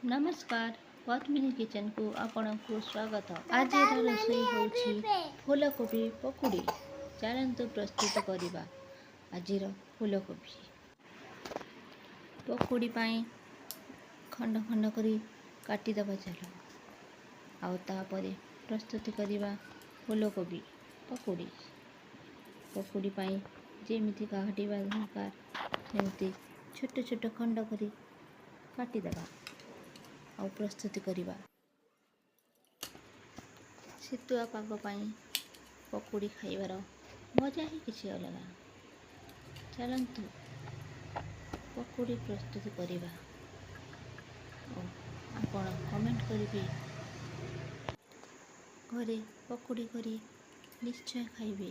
ନମସ୍କାର, ପଦ୍ମିନୀ କିଚେନକୁ ଆପଣଙ୍କୁ ସ୍ୱାଗତ। ଆଜିର ରୋଷେଇ ହେଉଛି ଫୁଲକୋବି ପକୁଡ଼ି। ଚାଲନ୍ତୁ ପ୍ରସ୍ତୁତ କରିବା ଆଜିର ଫୁଲକୋବି ପକୁଡ଼ି। ପାଇଁ ଖଣ୍ଡ ଖଣ୍ଡ କରି କାଟିଦେବା ଚାଲ, ଆଉ ତାପରେ ପ୍ରସ୍ତୁତି କରିବା ଫୁଲକୋବି ପକୁଡ଼ି। ପକୁଡ଼ି ପାଇଁ ଯେମିତି କାଟିବା ଦରକାର, ସେମିତି ଛୋଟ ଛୋଟ ଖଣ୍ଡ କରି କାଟିଦେବା ଆଉ ପ୍ରସ୍ତୁତି କରିବା। ଶୀତୁଆ ପାଗ ପାଇଁ ପକୁଡ଼ି ଖାଇବାର ମଜା ହିଁ କିଛି ଅଲଗା। ଚାଲନ୍ତୁ ପକୁଡ଼ି ପ୍ରସ୍ତୁତି କରିବା ଓ ଆପଣ କମେଣ୍ଟ କରିବେ। ଘରେ ପକୁଡ଼ି କରି ନିଶ୍ଚୟ ଖାଇବେ,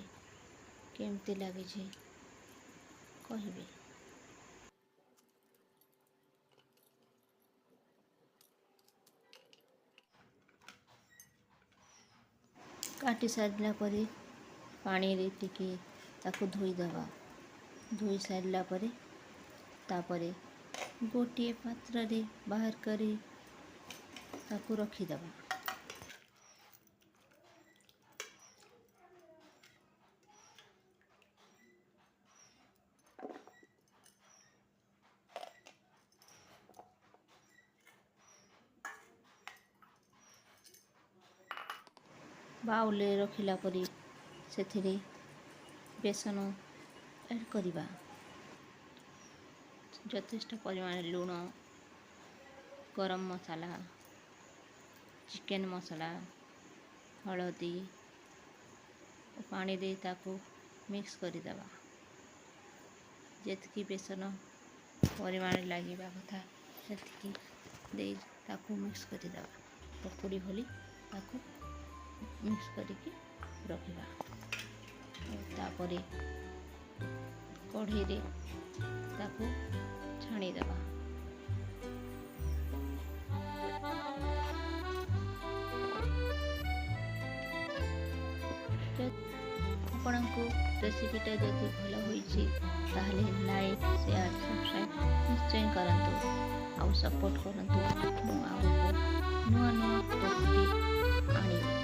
କେମିତି ଲାଗିଛି କହିବେ। କାଟି ସାରିଲା ପରେ ପାଣିରେ ଟିକେ ତାକୁ ଧୋଇଦେବା। ଧୋଇ ସାରିଲା ପରେ ତାପରେ ଗୋଟିଏ ପାତ୍ରରେ ବାହାର କରି ତାକୁ ରଖିଦେବା। ବାଉଲରେ ରଖିଲା ପରେ ସେଥିରେ ବେସନ ଆଡ଼୍ କରିବା, ଯଥେଷ୍ଟ ପରିମାଣରେ ଲୁଣ, ଗରମ ମସଲା, ଚିକେନ୍ ମସଲା, ହଳଦୀ ଓ ପାଣି ଦେଇ ତାକୁ ମିକ୍ସ କରିଦେବା। ଯେତିକି ବେସନ ପରିମାଣରେ ଲାଗିବା କଥା, ସେତିକି ଦେଇ ତାକୁ ମିକ୍ସ କରିଦେବା। ପକୁଡ଼ି ଭଳି ତାକୁ ମିକ୍ସ କରିକି ରଖିବା। ତାପରେ କଢ଼େଇରେ ତାକୁ ଛାଣିଦେବା। ଆପଣଙ୍କୁ ରେସିପିଟା ଯଦି ଭଲ ହୋଇଛି, ତାହେଲେ ଲାଇକ୍, ସେୟାର, ସବସ୍କ୍ରାଇବ୍ ନିଶ୍ଚୟ କରନ୍ତୁ ଆଉ ସପୋର୍ଟ କରନ୍ତୁ। ମୁଁ ଆଗକୁ ନୂଆ ନୂଆ ରେସିପି ଆଣିବି।